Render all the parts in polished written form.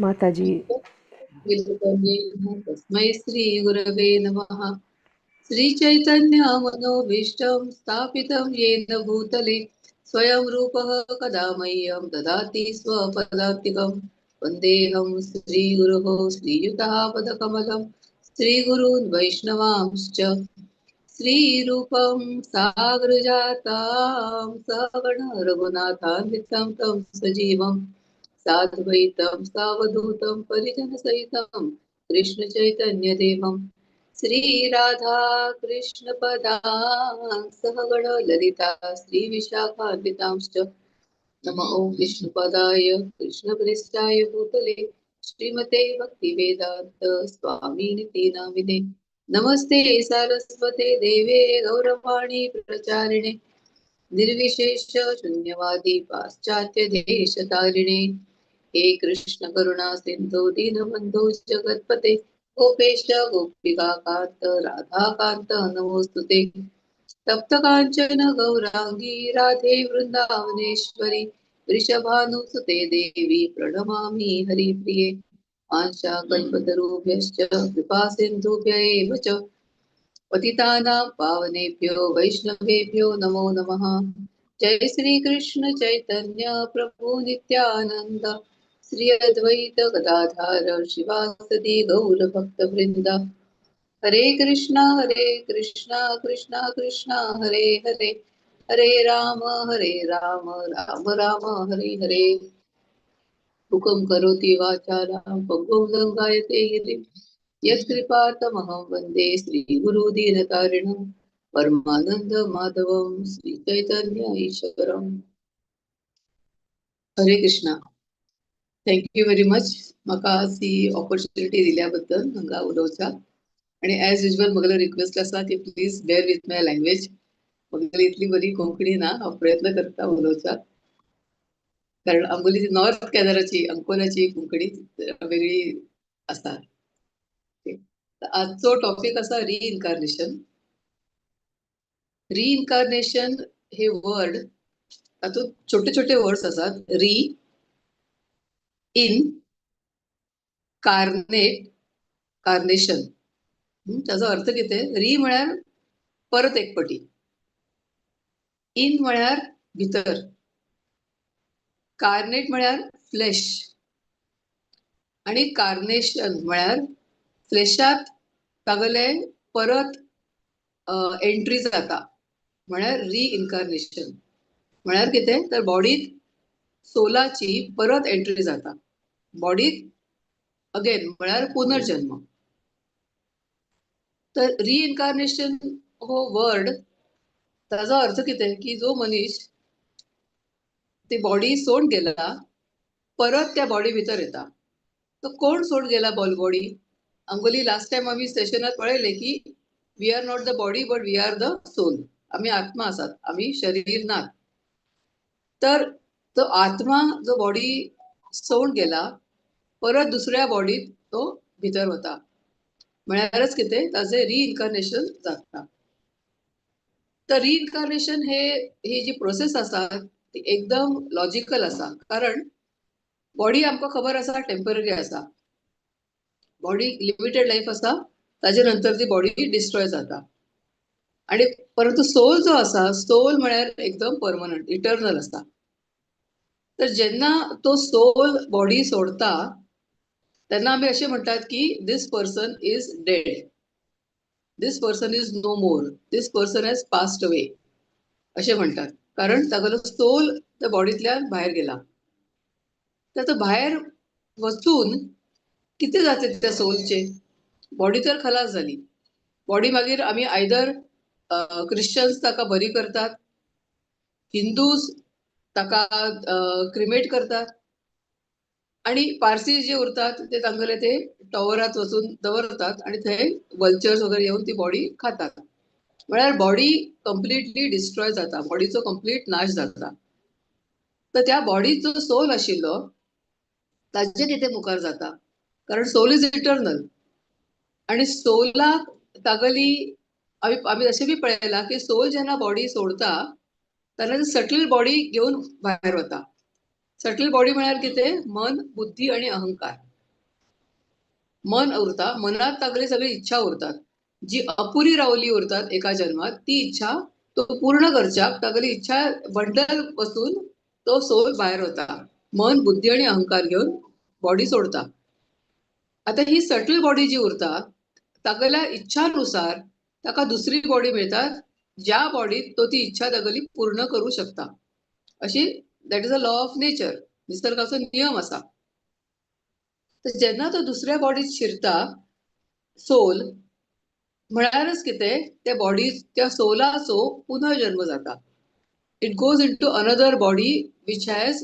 माताजी. तस्मै श्री गुरवे नमः. श्री चैतन्य मनोभीष्टं स्थापितं येन भूतले स्वयं रूपः कदा मह्यं ददाति स्वपदान्तिकं. वन्देऽहं श्रीगुरोः श्रीयुतः पदकमलं श्रीगुरून् वैष्णवांश्च. श्रीरूपं सागरजातां सगण रघुनाथान्वितं तं सजीवं साद्वैतं सावधूतं परिजनसहितं कृष्ण चैतन्यदेवं. श्री राधा कृष्ण पदां सहगण ललिता श्री विशाखान्वितांश्च. नम ॐ विष्णुपदाय कृष्णप्रेष्ठाय भूतले श्रीमते भक्तिवेदांत स्वामिनिति नामिने. नमस्ते सारस्वते देवे गौरवाणी प्रचारिणे निर्विशेष शून्यवादी पाश्चात्य देशतारिणे. हे कृष्ण करुणा सिंधु दीनबंधु जगत्पते गोपेश गोपिका कांत राधाकांत नमोस्तुते. तप्त कांचन गौरांगी राधे वृंदावनेश्वरी वृषभानुसुते देवी प्रणमामि हरिप्रिये. आशा कल्पतरुभ्यश्च कृपा सिन्धुभ्य एव च पतितानां पावनेभ्यो वैष्णवेभ्यो नमो नमः. जय श्री कृष्ण चैतन्य प्रभु नित्यानंद श्री अद्वैत गदाधार शिवासदि गौर भक्त वृंद. हरे कृष्णा कृष्णा कृष्णा हरे हरे, हरे राम राम राम हरे हरे. हुकुम करोति वाचालं पंगुं लंघयते गिरिं यत्कृपा तमहं वंदे श्री गुरु दीनतारिणं परमानंद माधवं श्री चैतन्य ईश्वरम. Hare Krishna. Thank you very much म्हाका आज ही ऑपॉर्च्युनिटी दिल्याबद्दल हांगा उलोवच्याक. आणि एज युजल म्हगेलो रिक्वेस्ट आसा की please bear with my language. म्हगेली इतली बरी कोंकणी ना, हांव प्रयत्न करता उलोवच्याक, कारण आमगेली नॉर्थ केनराची अंकोलाची कोंकणी वेगळी आसा. आजचो टॉपिक आसा रिइन्कार्नेशन. रिइन्कार्नेशन हे वर्ड, तातूंत छोटे छोटे वर्ड्स आसात. री इन कार्नेट कार्नेशन. ताजो अर्थ कितें? री म्हळ्यार परत एक पटी, इन म्हळ्यार भितर, कार्नेट म्हळ्यार फ्लेश आणि कार्नेशन म्हळ्यार फ्लेशात तागेले परत एंट्री जाता, म्हळ्यार रिइन्कार्नेशन. म्हळ्यार कितें तर बॉडीत सोलाची परत एंट्री जाता, बॉडीत अगेन, म्हळ्यार पुनर्जन्म. तर रिइन्कार्नेशन हो वर्ड, ताजो अर्थ कितें की जो मनीस ती बॉडी सोडून गेला परत त्या बॉडी भितर येता. तो कोण सोडून गेला बॉडी? आमगेली लास्ट टायम आमी सेशनात पळयलें की we are not the body but we are the soul. आमी आत्मा आसात, आमी शरीर नात. तर तो आत्मा जो बॉडी सोडून गेला परत दुसऱ्या बॉडीत तो भितर वता, म्हळ्यारच कितें ताजें रिइन्कार्नेशन जाता. तर रिइन्कार्नेशन हे ही जी प्रोसेस आसा ती एकदम लॉजिकल आसा, कारण बॉडी आमकां खबर आसा टेम्पररी आसा, बॉडी लिमिटेड लायफ आसा, ताजे नंतर ती बॉडी डिस्ट्रॉय जाता. आणि परंतु सोल जो आसा, सोल म्हळ्यार एकदम परमनंट इटर्नल आसा. तर जेन्ना तो सोल बॉडी सोडता तेन्ना आमी अशें म्हणटात की this person is dead, this person is no more, this person has passed away अशें म्हणटात, कारण तागेलो सोल त्या बॉडींतल्यान भायर गेला. तर भायर वचून कितें जाता त्या सोलचें? बॉडी तर खलास जाली. बॉडी मागीर आमी आयदर क्रिश्चन्स ताका बरी करतात, हिंदूज ताका क्रिमेट करतात आणि पारसी जे उरतात ते तांगेले ते टॉवरात वचून दवरतात आणि थंय वल्चर्स वगैरे येवन ती बॉडी खातात. म्हळ्यार बॉडी कंप्लिटली डिस्ट्रॉय जाता, बॉडीचो कंप्लीट नाश जाता. तर त्या बॉडीत जो सोल आशिल्लो ताजें कितें मुखार जाता, कारण सोल is eternal. आणि सोलाक तागेली आमी आमी अशें बी पळयलां की सोल जेन्ना बॉडी सोडता तेन्ना सटल बॉडी घेवन भायर वता. सटल बॉडी म्हळ्यार कितें? मन, बुद्धी आणि अहंकार. मन उरता, मनात तागेली सगळी इच्छा उरतात, जी अपुरी रावली उरतात एका जन्मात, ती इच्छा तो पूर्ण करच्याक तागेली इच्छा बंडल बसून तो सोल भायर वता, मन बुद्धी आणि अहंकार घेवन बॉडी सोडता. आता ही सटल बॉडी जी उरता तागेल्या इच्छानुसार ताका दुसरी बॉडी मिळता, ज्या बॉडीत तो ती इच्छा तागेली पूर्ण करू शकता. अशी that is a law of nature, निसर्गाचो नियम आसा. तर जेन्ना तो दुसऱ्या बॉडीत शिरता सोल, म्हळ्यारच कितें, त्या बॉडी त्या सोलाचो पुनर्जन्म जाता. It goes into another body which has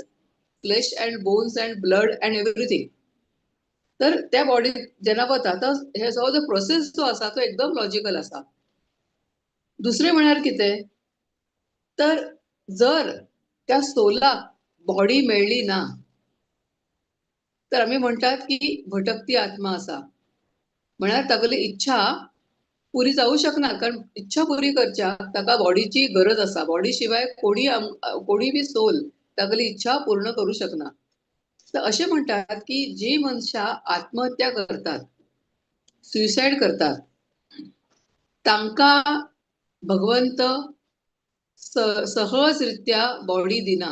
flesh and bones and blood and everything. तर त्या बॉडीत जेन्ना वता तर हे जो प्रोसेस जो आसा तो एकदम लॉजिकल आसा. दुसरें म्हळ्यार कितें, तर जर त्या सोलाक बॉडी मेळ्ळी ना तर आमी म्हणटात की भटकती आत्मा आसा, म्हळ्यार तागेली इच्छा पुरी जावू शकना, कारण इच्छा पुरी करच्याक ताका बॉडीची गरज आसा. बॉडी शिवाय कोणी कोणी बी सोल तागेली इच्छा पूर्ण करू शकना. तर अशें म्हणटात की जी मनशां आत्महत्या करतात, सुसायड करतात, तांकां भगवंत सहजरित्या बॉडी दिना.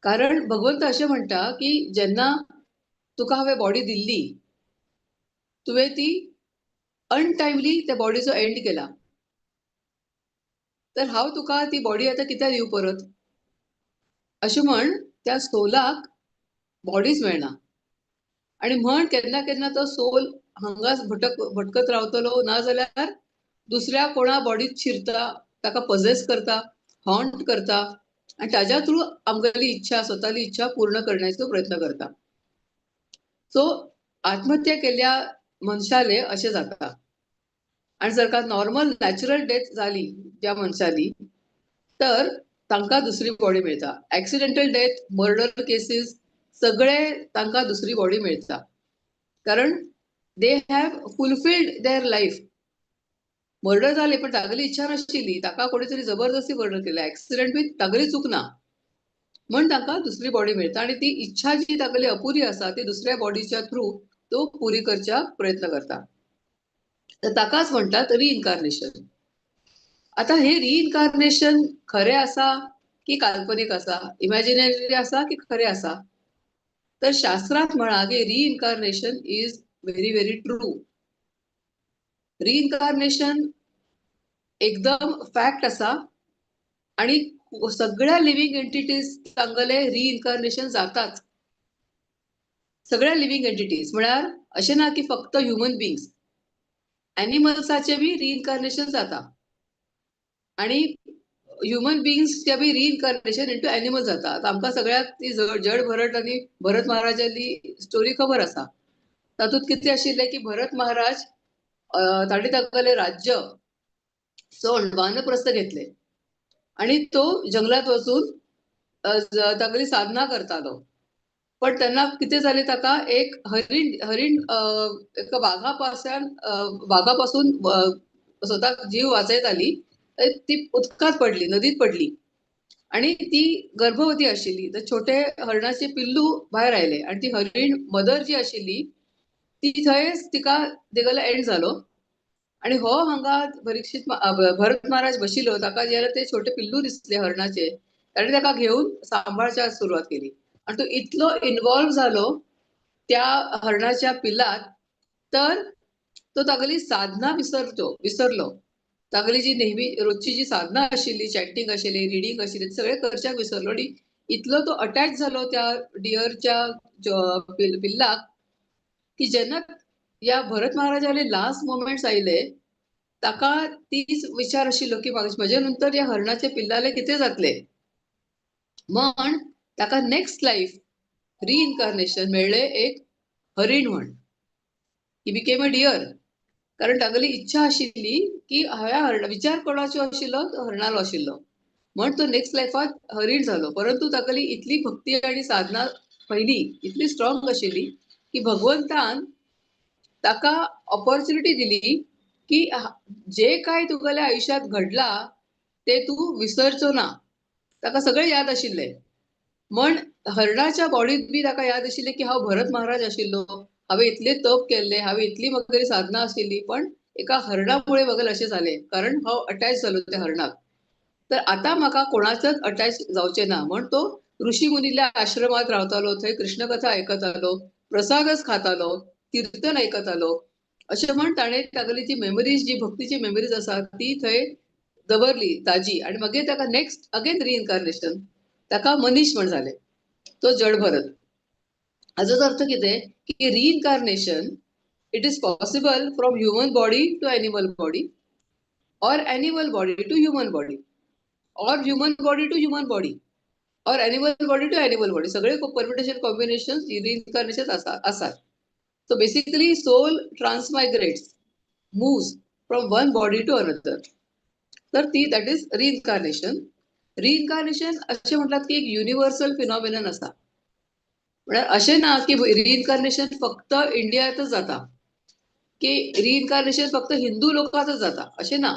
कारण भगवंत अशें म्हणटा की जेन्ना तुका हांवें बॉडी दिल्ली, तुवें ती अनटायमली त्या बॉडीचो एंड केला, तर हांव तुका ती बॉडी आतां कित्याक दिवं परत, अशें म्हण त्या सोलाक बॉडीच मेळना. आनी म्हण केन्ना केन्ना तो सोल हांगाच भटकत रावतलो, ना जाल्यार दुसऱ्या कोणा बॉडीत शिरता, ताका पझेस करता, हॉन्ट करता आनी ताज्या थ्रू आमगेली इच्छा, स्वताली इच्छा पूर्ण करण्याचो प्रयत्न करता. सो आत्महत्या केल्ल्या मनशाले अशें जाता. आनी जर का नॉर्मल नॅचरल डेथ जाली ज्या मनशाली तर तांकां दुसरी बॉडी मेळटा. एक्सिडेंटल डेथ, मर्डर केसीस सगळे तांकां दुसरी बॉडी मेळटा, कारण they have fulfilled their life. Murder जाले पण तागेली इच्छा नाशिल्ली, ताका कोणी तरी जबरदस्ती मर्डर केले, एक्सिडेंट बी तागेली चूक ना, म्हण ताका दुसरी बॉडी मेळटा आनी ती इच्छा जी तागेली अपुरी आसा ती दुसऱ्या बॉडीच्या थ्रू तो पुरी करच्याक प्रयत्न करता. तर ताकाच म्हणटात रिइन्कार्नेशन. आता हे रिइन्कार्नेशन खरें आसा की काल्पनीक आसा, इमॅजिनरी आसा की खरें आसा? तर शास्त्रांत म्हळां की reincarnation is very very true. Reincarnation एकदम फॅक्ट आसा आणि सगळ्या लिव्हिंग एंटिटीज तांगेले रिइन्कार्नेशन जाताच. सगळ्या लिव्हिंग एंटिटीज म्हळ्यार अशें ना की फक्त ह्युमन बिंग्स, एनिमल्साचे बी रिइन्कार्नेशन जाता आणि ह्युमन बिंग्सचे बी रिइन्कार्नेशन इंटू एनिमल जाता. आतां आमकां सगळ्यांक ती जड भरत आनी भरत महाराजाली स्टोरी खबर आसा. तातूंत कितें आशिल्लें की भरत महाराज ताणें तागेलें राज्य सोड वानप्रस्थ घेतले आणि तो जंगलात वचून तागेली साधना करतालो. पण तेन्ना कितें जालें, ताका एक हरीण हरीण एका वाघापासून स्वताक जीव वाचयताली, ती उदकांत पडली, नदीत पडली आणि ती गर्भवती आशिल्ली. तर छोटे हरणाचे पिल्लू भायर आयले आणि ती हरीण मदर जी आशिल्ली ती थंयच तिका तिगेलो एंड जालो. आणि हो हांगा परीक्षित भरत महाराज बशिल्लो, ताका जेन्ना ते छोटे पिल्लू दिसले हरणाचे, ताणें ताका घेवन सांबाळच्याक सुरवात केली आणि तो इतलो इन्वॉल्व जालो त्या हरणाच्या पिल्लात, तर तो तागेली साधना विसरलो. तागेली जी नेहमी रोजची जी साधना आशिल्ली, चॅन्टिंग आशिल्ली, रिडींग आशिल्ली, सगळें करच्याक विसरलो आणि इतलो तो अटॅच जालो त्या डियरच्या पिल्लाक की जेन्ना ह्या भरत महाराजाले लास्ट मोमेंट्स आयले ताका तीच विचार आशिल्लो की म्हजे नंतर ह्या हरणाचे पिल्लाले कितें जातलें, म्हण ताका नेक्स्ट लायफ रिइन्कार्नेशन मेळ्ळें एक हरीण म्हण. He became a deer. कारण तागेली इच्छा आशिल्ली की ह्या हरण विचार कोणाचो आशिल्लो, तो हरणालो आशिल्लो, म्हण तो नेक्स्ट लायफात हरीण जालो. परंतु तागेली इतली भक्ती आनी साधना पहिली इतली स्ट्रॉंग आशिल्ली की भगवंतान ताका ऑपॉर्च्युनिटी दिली की जे काय तुगेल्या आयुष्यात घडला ते तूं विसरचो ना. ताका सगळें याद आशिल्लें, म्हण हरणाच्या बॉडीत बी ताका याद आशिल्लें की हांव भरत महाराज आशिल्लो, हांवें इतलें तप केल्लें, हांवें इतली म्हगेली साधना आशिल्ली, पण एका हरणामुळे वगैरे अशें जालें, कारण हांव अटॅच जालो त्या हरणाक. तर आतां म्हाका कोणाचोच अटॅच जावचें ना. म्हण तो ऋषी मुनील्या आश्रमात रावतालो, थंय कृष्णकथा आयकतालो, प्रसादच खातालो, किर्तन आयकतालो. अशें म्हण ताणें तागेली जी मेमरीज, जी भक्तीची मेमरीज आसा ती थंय दवरली ताजी. आनी मागीर ताका नेक्स्ट अगेन रिइन्कार्नेशन, ताका मनीस म्हण जालें, तो जड भरत. हाजोच अर्थ कितें की reincarnation it is possible from human body to animal body or animal body to human body or human body to human body or animal body to animal body. सगळे परम्युटेशन कॉम्बिनेशन रिइन्कार्नेशन आसात. So basically soul transmigrates, moves from one body to another. तर ती that is reincarnation. Reincarnation अशें म्हणटात की एक universal phenomenon आसा. म्हळ्यार अशें ना की रिइन्कार्नेशन फक्त इंडियांतच जाता, की रिइन्कार्नेशन फक्त हिंदू लोकांतच जाता, अशें ना.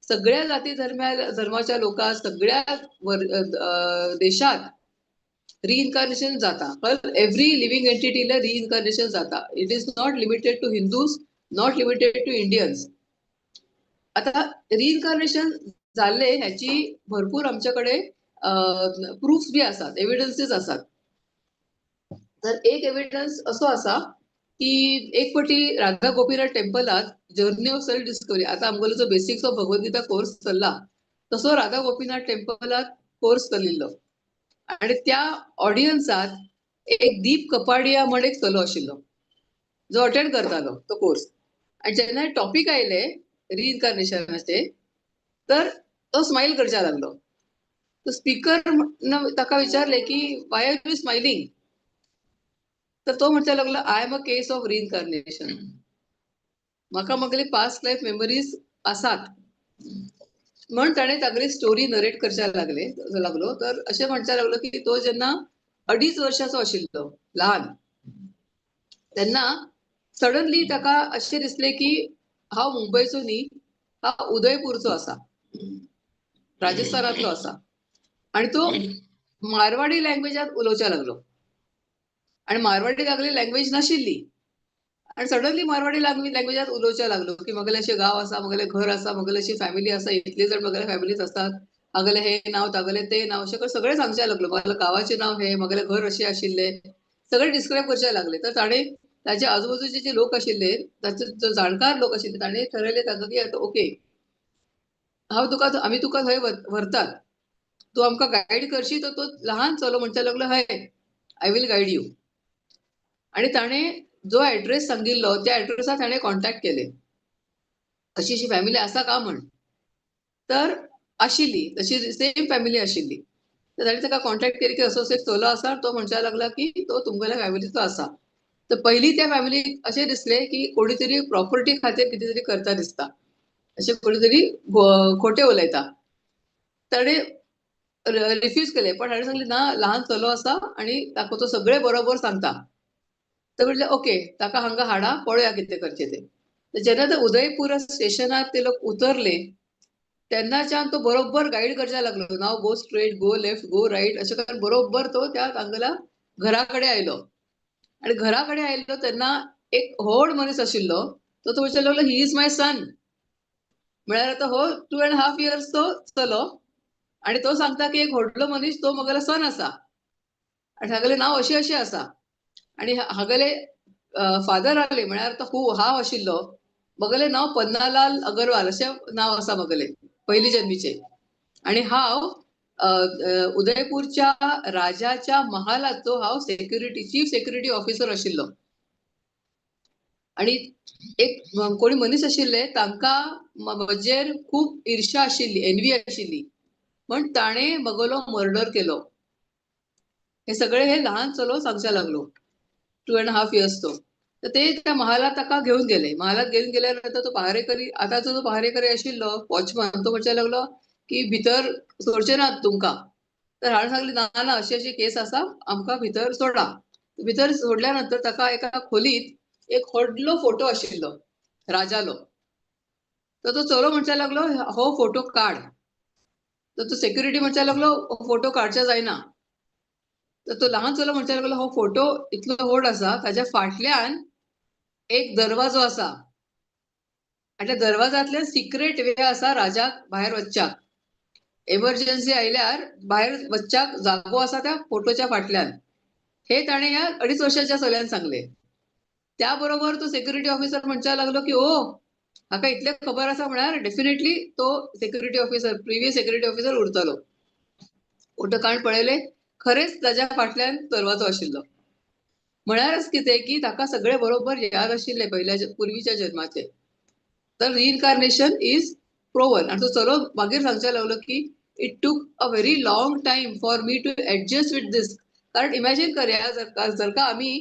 सगळ्या जाती धर्माच्या लोकांत, सगळ्या देशात रिइन्कार्नेशन जाता. पण एव्हरी लिव्हिंग एंटिटीला रिइन्कार्नेशन जाता. It is not limited to Hindus, not limited to Indians. आता रिइन्कार्नेशन जाल्ले ह्याची भरपूर आमच्याकडे प्रूफ्स बी आसात, एविडन्सीस आसात. तर एक एविडन्स असो आसा की एक फावटी राधा गोपीनाथ टेम्पलात जर्नी ऑफ सेल्फ डिस्कवरी, आता आमगेलो जो बेसिक्स ऑफ भगवद्गीता कोर्स चल्ला तसो राधा गोपीनाथ टेम्पलात कोर्स चलिल्लो आणि त्या ऑडियन्सात एक दीप कपाडिया म्हण एक चलो आशिल्लो जो अटेंड करतालो तो कोर्स. आणि जेन्ना टॉपिक आयले रिइन्कार्नेशनाचे तर तो स्मायल करच्या लागलो. तो स्पीकर ताका विचारले की वाय are you smiling, तर तो म्हणपाक लागलो I am a case of reincarnation, म्हाका म्हगेली पास्ट लायफ मेमरीज आसात. म्हण ताणें तागेली स्टोरी नरेट करच्या लागलो. तर अशें म्हणपाक लागलो की तो जेन्ना 2.5 वर्षाचो आशिल्लो ल्हान तेन्ना सडनली ताका अशें दिसलें की हांव मुंबयचो न्ही, हांव उदयपूरचो आसा, राजस्थानांतलो आसा. आणि तो मारवाडी लँग्वेजात उलोवच्या लागलो आणि मारवाडी तागेली लँग्वेज नाशिल्ली आणि सडनली मारवाडी लँग्वेजात उलोवच्या लागलो की म्हगेलें अशें गांव आसा, म्हगेलें घर आसा, म्हगेली अशी फॅमिली आसा, इतले जाण म्हगेल्या फॅमिलीत आसात, हागेलें हें नांव, तागेलें तें नांव, अशें करून सगळें सांगचें लागलो. म्हगेलें गांवाचें नांव हें, म्हगेलें घर अशें आशिल्लें, सगळें डिस्क्रायब करचें लागले. तर ताणें ताजे आजूबाजूचे जे लोक आशिल्ले, ताचे जो जाणकार लोक आशिल्ले, ताणें ठरयलें ताका की आतां ओके, हांव तुका, आमी तुका थंय व्हरतात, तूं आमकां गायड करशी. तर तो लहान चलो म्हणपाक लागलो हय, I will guide you. आणि ताणें जो एड्रेस सांगिल्लो त्या एड्रेसार ताणें कॉन्टॅक्ट केले, अशी अशी फॅमिली आसा का म्हण. तर आशिल्ली तशी सेम फॅमिली आशिल्ली. तर ताणें ताका कॉन्टॅक्ट केले की असो असो एक चलो आसा, तो म्हणपाक लागला की तो तुमगेल्या फॅमिलीचो आसा. तर पयलीं त्या फॅमिलीक अशें दिसलें की कोणी तरी प्रॉपर्टी खातीर कितें तरी करता दिसता, अशें कोणी तरी खोटें उलयता. ताणें रिफ्यूज केलें, पण ताणें सांगलें ना, ल्हान चलो आसा आनी ताका तो सगळें बरोबर सांगता. तर म्हटलें ओके, ताका हांगा हाडा, पळोवया कितें करचें तें. तर जेन्ना ते उदयपूर स्टेशनार ते लोक उतरले तेन्नाच्यान तो बरोबर गायड करच्या लागलो, now go straight, go left, go right, अशें करून बरोबर तो त्या तांगेल्या घरा कडेन आयलो. आनी घरा कडेन आयलो तेन्ना एक व्हड मनीस आशिल्लो, तो म्हणपाक लागलो he is my सन. म्हळ्यार आतां हो 2.5 इयर्सचो चलो आनी तो सांगता की एक व्हडलो मनीस तो म्हगेलो सन आसा आनी तागेलें नांव अशें अशें आसा आनी हागेले फादर आले, म्हळ्यार तो हांव आशिल्लो, म्हगेलें नांव पन्नालाल अगरवाल अशें नांव आसा म्हगेलें पयली जन्मीचें, आनी हांव उदयपूरच्या राजाच्या महालाचो हांव चीफ सेक्युरिटी ऑफिसर आशिल्लो. आनी एक कोणी मनीस आशिल्ले तांकां म्हजेर खूब ईर्ष्या आशिल्ली, एनवी आशिल्ली, म्हण ताणें म्हगेलो मर्डर केलो. हे सगळे हे ल्हान चलो सांगच्या लागलो, 2.5 इयर्स तो. तर ते त्या महालात ताका घेवन गेले. महालात घेवन गेल्या नंतर तो पहारेकरी, आतांचो जो पहारेकरी आशिल्लो वॉचमन, तो म्हणपाक लागलो की भितर सोडचे नात तुमकां. तर हाणें सांगलें ना ना, अशी अशी केस आसा, आमकां भितर सोडा. भितर सोडल्या नंतर ताका एका खोलीत एक व्हडलो फोटो आशिल्लो राजालो. तर तो चलो म्हणपाक लागलो हो फोटो काड. तर तो सेक्युरिटी म्हणपाक लागलो हो फोटो काडच्या जायना. तर तो लहान चलो म्हणपाक लागलो हो फोटो इतलो व्हड आसा, ताच्या फाटल्यान एक दरवाजो आसा आनी त्या दरवाजांतल्यान सिक्रेट वे आसा राजाक भायर वचच्याक. एमर्जन्सी आयल्यार भायर वचच्याक जागो आसा त्या फोटोच्या फाटल्यान. हे ताणें ह्या 2.5 वर्षाच्या चल्यान सांगले. त्या बरोबर तो सेक्युरिटी ऑफिसर म्हणपाक लागलो की ओ हाका इतलें खबर आसा म्हळ्यार डेफिनेटली तो security officer, previous security officer उरतलो. फोटो काडून पळयले, खरेंच ताज्या फाटल्यान दरवाजो आशिल्लो. म्हळ्यारच कितें की ताका सगळें बरोबर याद आशिल्लें पयल्या पुर्वीच्या जन्माचे. तर रिइन्कार्नेशन is proven. आनी तो चलो मागीर सांगपाक लागलो की it took a very long time for me to adjust with this. कारण इमॅजिन करया, जर का आमी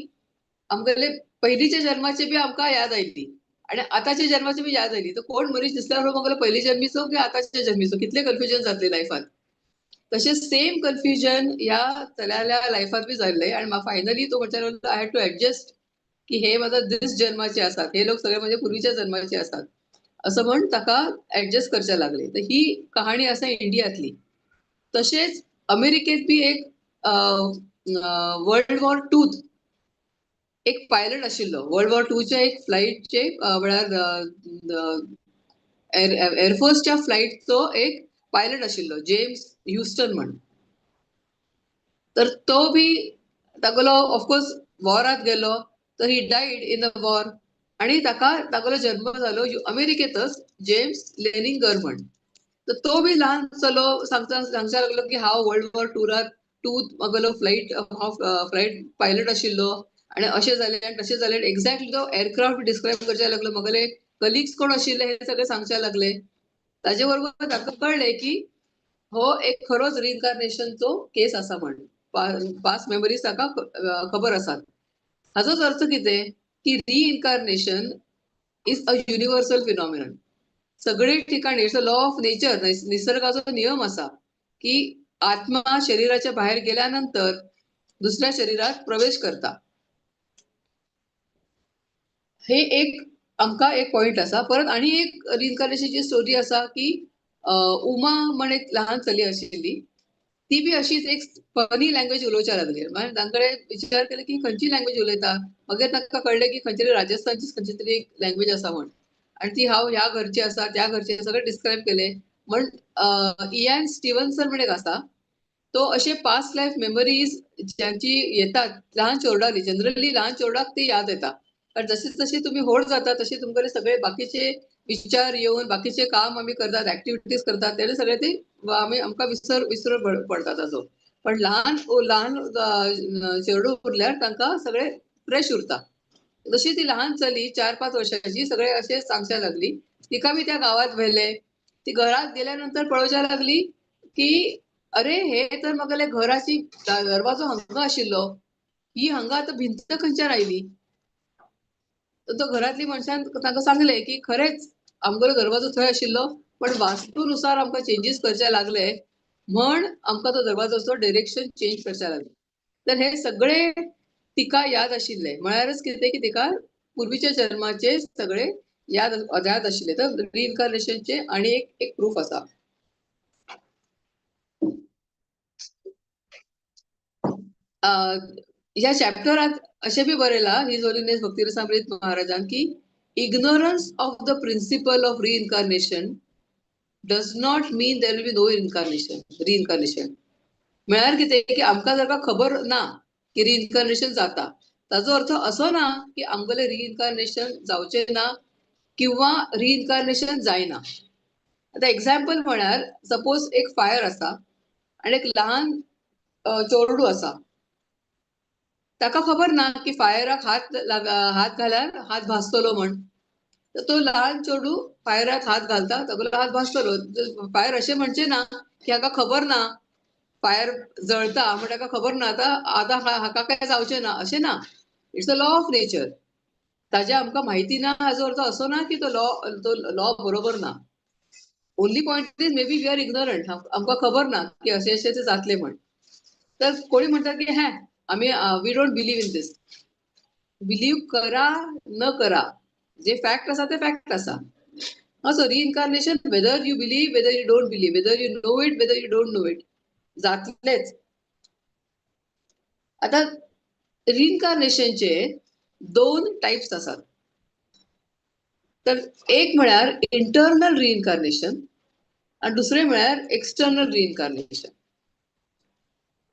आमगेले पयलींच्या जन्माची बी आमकां याद आयली आनी आतांच्या जन्माची बी याद आयली, तर कोण मनीस दिसल्यार म्हगेलो पयली जन्मीचो की आतांच्या जन्मीचो, कितलें कन्फ्युजन जातलें लायफान. तशें सेम कन्फ्युजन ह्या चल्याल्या लायफात बी जाल्लें. आनी फायनली तो म्हणटा लागलो I had to adjust की हे म्हाका दीस जन्माचे आसात, हे लोक सगळे म्हजे पुर्वीच्या जन्माचे आसात, असं म्हण ताका ऍडजस्ट करचें लागले. तर ही कहाणी आसा इंडियांतली. तशेंच अमेरिकेत बी एक वर्ल्ड वॉर टूत एक पायलट आशिल्लो. वर्ल्ड वॉर टूच्या एक फ्लायटचे, म्हळ्यार एअरफोर्सच्या फ्लायटचो एक पायलट आशिल्लो, जेम्स ह्युस्टन म्हण. तर तो बी तागेलो ऑफकोर्स वॉरात गेलो, तर he died in the war. आणि ताका तागेलो जन्म जालो अमेरिकेतच, जेम्स लेनिंगर म्हण. तर तो बी ल्हान चलो सांगचा लागलो की हांव वर्ल्ड वॉर टूरात टू म्हगेलो फ्लायट, हांव फ्लायट पायलट आशिल्लो आनी अशें जालें आनी तशें जालें. एक्झॅक्टली तो एअरक्राफ्ट डिस्क्रायब करपाक लागलो, म्हगेले कलिग्स कोण आशिल्ले हे सगळें सांगपाक लागले. ताजे बरोबर ताका कळ्ळें की हो एक खरोच रिइन्कार्नेशनचो केस आसा म्हण. पास्ट मेमरीज ताका खबर आसात. हाजोच अर्थ कितें की reincarnation is a universal phenomenon. सगळे ठिकाणी it's a law of nature, निसर्गाचो नियम आसा की आत्मा शरीराच्या भायर गेल्यानंतर दुसऱ्या शरीरात प्रवेश करता. हे एक आमकां एक पॉइंट आसा. परत आनी एक रिइन्कार्नेशनची स्टोरी आसा की उमा म्हण एक लहान चली आशिल्ली, ती बी अशीच एक फनी लँग्वेज उलोवच्या लागली. मागीर तांकडे विचार केलो की खंयची लँग्वेज उलयता, मागीर तांकां कळ्ळें की खंयची तरी राजस्थानची खंयची तरी एक लँग्वेज आसा म्हण. आनी ती हांव ह्या घरची आसा त्या घरची, सगळें डिस्क्रायब केलें म्हण. इयान स्टिवन्सन म्हण एक आसा, तो अशे पास्ट लायफ मेमरीज ज्यांची येतात लहान चेरडाली, जनरली लहान चेरडाक ती याद येता. कारण जसे जसे तुम्ही व्हड जाता तसे तुमकां सगळे बाकीचे विचार येवन बाकीचे काम आमी करतात, ऍक्टिव्हिटीज करतात, तेणे सगळे ते आमी आमकां विसर पडटा ताजो. पण लहान लहान चेडूं उरल्यार तांकां सगळे फ्रेश उरता. तशी ती लहान चली 4-5 वर्षाची सगळे अशे सांगच्या लागली. तिका बी त्या गावात व्हेले. ती घरात गेल्यानंतर पळोवच्या लागली की अरे हे तर म्हगेले घराची दरवाजो हांगा आशिल्लो, ही हांगा आतां भिंत खंयच्यान आयली. तो घरातली मनशान तांकां सांगले की खरेंच आमगेलो दरवाजो थंय आशिल्लो, पण वास्तुनुसार आमकां चेंजीस करचे लागले म्हण आमकां तो दरवाजाचो डिरेक्शन चेंज करचे लागले. तर हे सगळे तिका याद आशिल्ले. म्हळ्यारच कितें की तिका पुर्वीच्या जन्माचे सगळे याद याद आशिल्ले. तर रिइन्कार्नेशनचे आनी एक एक प्रूफ आसा. ह्या चॅप्टरात अशें बी बरयलां his holiness Bhaktirasamrit महाराजान की ignorance of the principle of reincarnation does not mean there will be no incarnation, reincarnation. म्हळ्यार कितें की आमकां जर का खबर ना की रिइन्कार्नेशन जाता, ताजो अर्थ असो ना की आमगेलें रिइन्कार्नेशन जावचें ना किंवा रिइन्कार्नेशन जायना. आतां एग्जाम्पल म्हळ्यार सपोज एक फायर आसा आनी एक ल्हान चेडूं आसा, ताका खबर ना की फायराक हात हात घाल्यार हात भाजतलो म्हण. तर तो ल्हान चेडूं फायराक हात घालता, तागेलो हात भाजतलो. फायर अशें म्हणचें ना की हाका खबर ना फायर जळता म्हण, ताका खबर ना आतां आतां हाका काय जावचें ना, अशें ना. It's a law of nature. ताजे आमकां म्हायती ना हाजो अर्थ असो ना की तो लॉ बरोबर ना. Only point is maybe we are ignorant, आमकां खबर ना की अशें अशें ते जातलें म्हण. तर कोणी म्हणटा की हें आमी we don't believe in this. Believe करा न करा, जे फॅक्ट आसा ते फॅक्ट आसा. So reincarnation whether you believe, whether you don't believe, whether you know it, whether you don't know it, जातलेच. आता रिइन्कार्नेशनचे 2 टाइप्स आसात. तर एक म्हळ्यार इंटरनल रिइन्कार्नेशन आणि दुसरें म्हळ्यार एक्सटर्नल रिइन्कार्नेशन.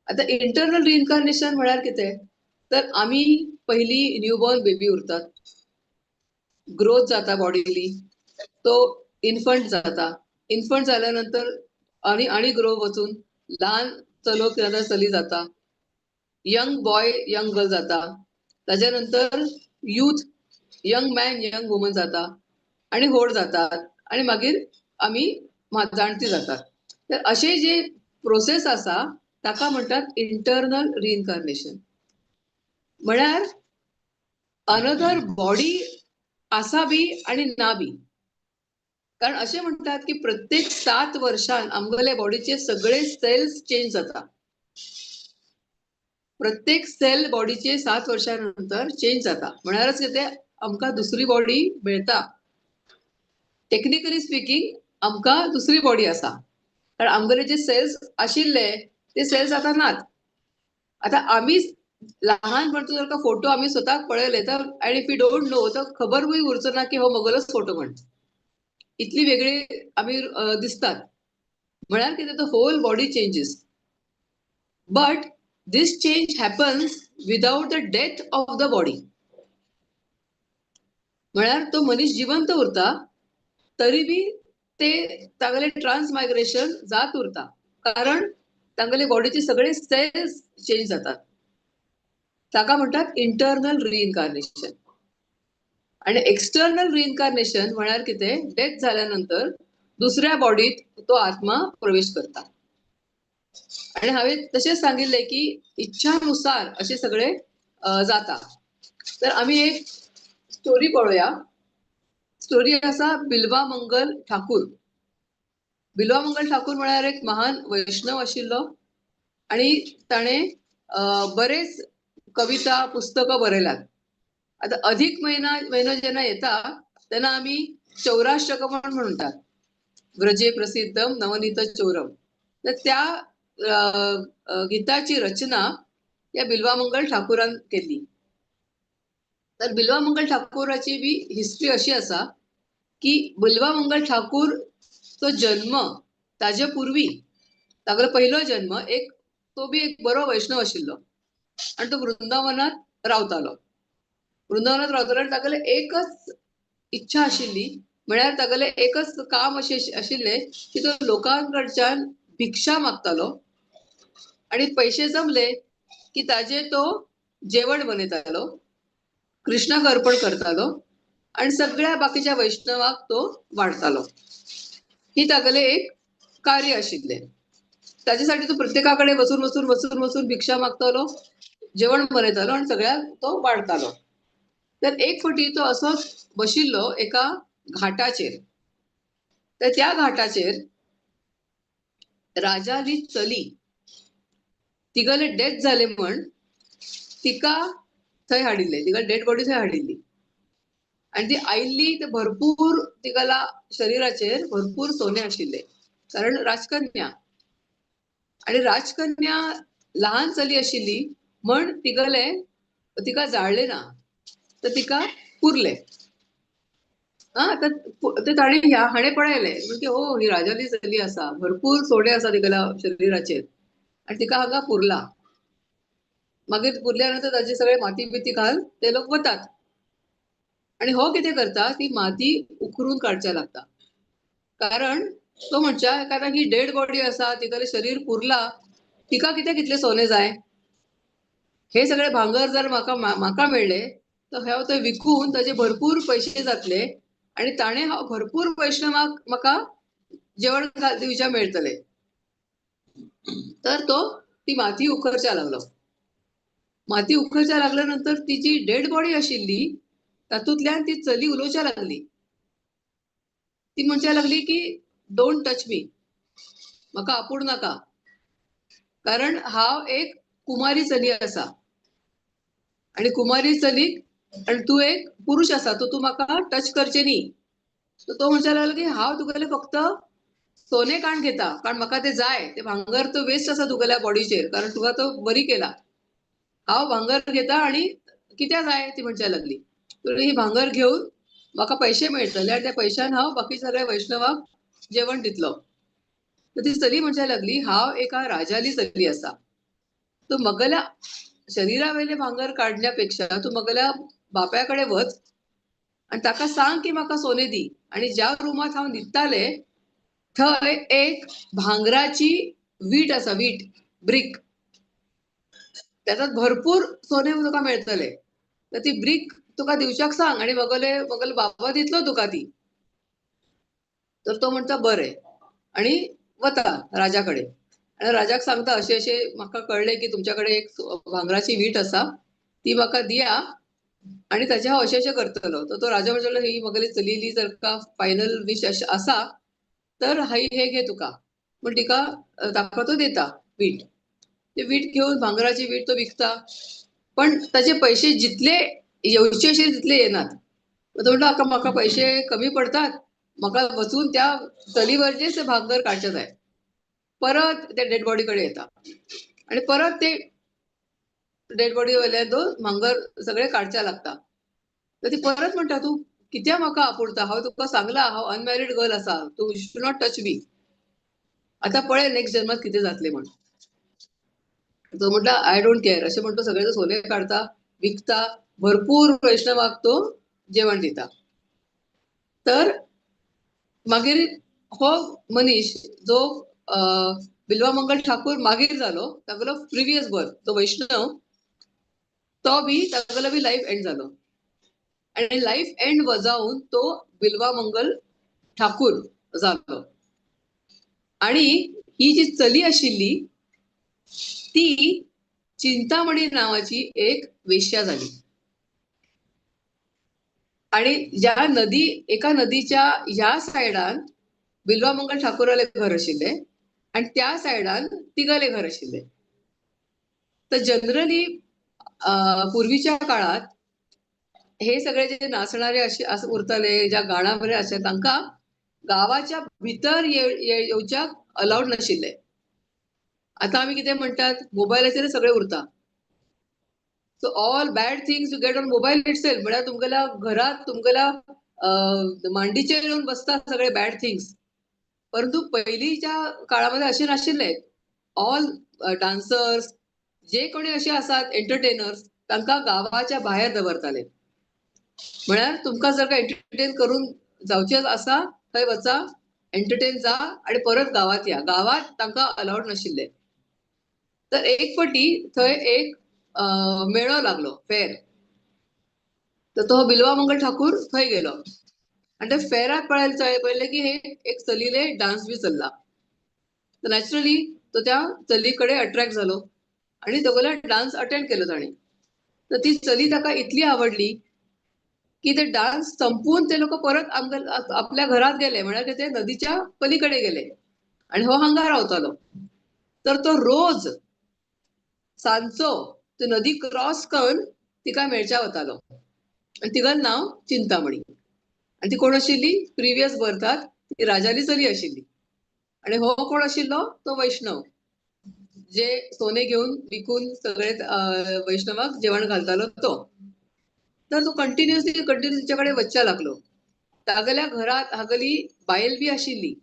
आता इंटरनल रिइन्कार्नेशन म्हळ्यार कितें, तर आमी पयलीं न्यूबॉर्न बेबी उरतात, ग्रोथ जाता बॉडीली, तो इन्फंट जाता, इन्फंट जाल्या नंतर आनी आनी ग्रो वचून ल्हान चलो किंवा चली जाता, यंग बॉय यंग गर्ल जाता, ताज्या नंतर youth young man young woman जाता आनी व्हड जातात आनी मागीर आमी जाणटी जातात. तर अशे जे प्रोसेस आसा ताका म्हणटात इंटरनल रिइन्कार्नेशन. म्हळ्यार अनदर बॉडी आसा बी आनी ना बी. कारण अशें म्हणटात की प्रत्येक 7 वर्षान आमगेले बॉडीचे सगळे सेल्स चेंज जाता. प्रत्येक सेल बॉडीचे 7 वर्षानंतर चेंज जाता. म्हळ्यारच कितें, आमकां दुसरी बॉडी मेळटा. टेक्निकली स्पिकींग आमकां दुसरी बॉडी आसा, कारण आमगेले जे सेल्स आशिल्ले ते सेल्स आतां नात. आतां आमी लहानपणचो जर का फोटो आमी स्वताक पळयले तर आनी if you don't know तर खबरूय उरचो ना की हो म्हगेलोच फोटो म्हण, इतली वेगळी आमी दिसतात. म्हळ्यार कितें, तो whole body changes, but this change happens without the death of the body. म्हळ्यार तो मनीस जिवंत उरता तरी बी ते तागेले ट्रान्समायग्रेशन जात उरता, कारण तांगेले बॉडीचे सगळे सेल्स चेंज जातात. ताका म्हणटात इंटरनल रिइन्कार्नेशन. आणि एक्सटर्नल रिइन्कार्नेशन म्हळ्यार कितें, डेथ जाल्या नंतर दुसऱ्या बॉडीत तो आत्मा प्रवेश करता. आणि हांवें तशेंच सांगिल्लें की इच्छानुसार अशें सगळे जाता. तर आमी एक स्टोरी पळोवया. स्टोरी आसा बिल्वा मंगल ठाकूर. बिल्वा मंगल ठाकूर म्हळ्यार एक महान वैष्णव आशिल्लो आणि ताणें बरेच कविता पुस्तकां बरयल्यात. आतां अधिक म्हयनो जेन्ना येता तेन्ना आमी चौराष्टक म्हण म्हणटात, व्रजे प्रसिद्धम नवनीत चौरम. तर त्या गीताची रचना ह्या बिल्वा मंगल ठाकूरान केल्ली. तर बिल्वा मंगल ठाकूराची बी हिस्ट्री अशी आसा की बिल्वा मंगल ठाकूर तो जन्म ताजे पूर्वी तागेलो पहिलो जन्म एक तो बी एक बरो वैष्णव आशिल्लो आनी तो वृंदावनात रावतालो. वृंदावनात रावतालो आनी तागेले एकच इच्छा आशिल्ली, म्हळ्यार तागेले एकच काम अशें आशिल्लें की तो लोकांकडच्यान भिक्षा मागतालो आनी पयशे जमले की ताजे तो जेवण बनयतालो, कृष्णाक अर्पण करतालो आनी सगळ्या बाकीच्या वैष्णवाक तो वाडटालो. ही तागेलें एक कार्य आशिल्लें. ताजे साठी तो प्रत्येका कडेन वचून वचून वचून वचून भिक्षा मागतालो, जेवण बनयतालो आनी सगळ्यांक तो वाडटालो. तर एक फावटी तो असोच बशिल्लो एका घाटाचेर. तर त्या घाटाचेर राजाली चली तिगेले डेथ जाले म्हण तिका थंय हाडिल्ले, तिका डेड बॉडी थंय हाडिल्ली आनी ती आयिल्ली ते भरपूर तिगेल्या शरिराचेर भरपूर सोने आशिल्ले, कारण राजकन्या. आनी राजकन्या ल्हान चली आशिल्ली म्हण तिगेले तिका जाळ्ळें ना, तर तिका पुरलें. आं, तर ताणें ह्या हाणें पळयलें म्हणजे हो ही राजाली चली आसा, भरपूर सोने आसा तिगेल्या शरिराचेर आनी तिका हांगा पुरला. मागीर पुरल्या नंतर ताजे सगळे माती बिती घाल ते लोक वतात आनी हो कितें करता, ती माती उखरून काडच्या लागता, कारण तो म्हणच्या कारण ही डेड बॉडी आसा, तिगेलें शरीर पुरला, तिका कित्याक इतलें सोने जाय, हे सगळे भांगर जर म्हाका म्हाका मेळ्ळे तर हांव ते विकून ताजे भरपूर पयशे जातले आनी ताणें हांव भरपूर वैष्णवाक म्हाका जेवण दिवच्या मेळटले. तर तो ती माती उखरच्या लागलो. माती उखरच्या लागल्या नंतर ती जी डेड बॉडी आशिल्ली तातूंतल्यान ती चली उलोवच्या लागली. ती म्हणच्या लागली की don't touch मी, म्हाका आपूड नाका, कारण हांव एक कुमारी चली आसा आनी कुमारी चलीक आनी तूं एक पुरुश आसा, तो तूं म्हाका टच करचें न्ही. तर तो म्हणच्या लागलो की हांव तुगेलें फक्त सोने काण घेता, कारण म्हाका ते जाय, ते भांगर तो वेस्ट आसा तुगेल्या बॉडीचेर, कारण तुका तो बरी केला, हांव भांगर घेता आनी कित्याक जाय, ती म्हणच्या लागली. तर ही भांगर घेवन म्हाका पयशे मेळटले आनी त्या पयशान हांव बाकी सगळ्या वैष्णवाक जेवण दितलो. तर ती चली म्हणपाक लागली, हांव एका राजाली चली आसा, तूं मगल्या शरीरा वयलें भांगर काडल्या पेक्षा तूं मगल्या बापाय कडेन वच आनी ताका सांग की म्हाका सोने दी, आनी ज्या रुमांत हांव न्हिदतालें थंय एक भांगराची वीट आसा, वीट ब्रीक, त्याच्यात भरपूर सोने तुका मेळटले, तर ती ब्रीक तुका दिवच्याक सांग आनी मगले मगले बाबा दितलो तुका ती. तर तो म्हणटा बरें, आनी वता राजा कडेन आनी राजाक सांगता अशें अशें म्हाका कळ्ळें की तुमच्या कडेन एक भांगराची वीट आसा, ती म्हाका दिया आनी ताचें हांव अशें अशें करतलो. तर तो राजा म्हणटलो ही मगली चलयेली जर का फायनल वीश आसा तर हाई हे घे तुका, पूण तिका ताका तो दिता वीट. ती वीट घेवन भांगराची वीट तो विकता, पण ताचे पैसे जितले येवचे अशे तितले येनात. तो म्हणटा आतां म्हाका पयशे कमी पडतात, म्हाका वचून त्या चलीवरचेच भांगर काडचें जाय. परत त्या डेड बॉडी कडेन येता आनी परत ते डेड बॉडी वयल्यान तो भांगर सगळें काडच्या लागता. तर ती परत म्हणटा तूं कित्याक म्हाका आपुडता, हांव तुका सांगलां हांव अनमॅरीड गर्ल आसा, तूं you should not touch me, आतां पळय नेक्स्ट जन्मात कितें जातलें म्हण. तो म्हणटा I don't care अशें म्हणटा, सगळे सोने काडता, विकता, भरपूर वैष्णवाक तो जेवण दिता. तर मागीर हो मनीस जो बिल्वामंगल ठाकूर मागीर जालो, तागेलो प्रिवियस बर्थ तो वैष्णव, तो बी तागेलो बी लायफ एंड जालो, आनी लायफ एंड जावन तो बिल्वामंगल ठाकूर जालो. आनी ही जी चली आशिल्ली ती चिंतामणी नावाची एक वेश्या जाली. आणि ज्या नदी, एका नदीच्या ह्या सायडान बिल्वामंगल ठाकूराले घर आशिल्लें आनी त्या सायडान तिगाले घर आशिल्लें. तर जनरली पूर्वीच्या काळात हे सगळे जे नाचणारे असे उरताले, ज्या गाणा बरे असे, तांकां गावाच्या भितर येवच्याक अलाउड नाशिल्ले. आतां आमी कितें म्हणटात, मोबायलाचेर सगळें उरता. So all bad things you get on mobile itself, म्हळ्यार तुमगेल्या घरात तुमगेल्या मांडीचेर येवन बसता सगळे बॅड थिंग्स. परंतु पयलींच्या काळामध्ये अशें नाशिल्लें. ऑल डान्सर्स जे कोणी अशे आसात एंटरटेनर्स, तांकां गांवाच्या भायर दवरताले. म्हळ्यार तुमकां जर का एंटरटेन करून जावचें आसा थंय वचा, एंटरटेन जा आनी परत गांवांत या. गांवांत तांकां अलाउड नाशिल्लें. तर एक फावटी थंय एक मेळो लागलो, फेर. तर तो बिल्वामंगल ठाकूर थंय गेलो आनी त्या फेराक पळयलें की हे एक चलीले डान्स बी चल्ला. तर नॅचरली तो त्या चली कडेन अट्रॅक्ट जालो आनी दोगोले डान्स अटेंड केलो ताणें. तर ती चली ताका इतली आवडली की ते डान्स संपून ते लोक परत आपल्या घरात गेले, म्हळ्यार ते नदीच्या पलीकडे गेले आनी हो हांगा रावतालो. तर तो रोज सांजचो तो नदी क्रॉस करून तिका मेळच्या वतालो आनी तिका नांव चिंतामणी. आनी ती कोण आशिल्ली, प्रिवियस बर्थात ती राजाली चली आशिल्ली. आनी हो कोण आशिल्लो, तो वैष्णव, जे सोने घेवन विकून सगळे वैष्णवाक जेवण घालतालो तो. तर तो कंटिन्युअसली कंटिन्यू तिच्या कडेन वचच्या लागलो. तागेल्या घरात हागली बायल बी आशिल्ली,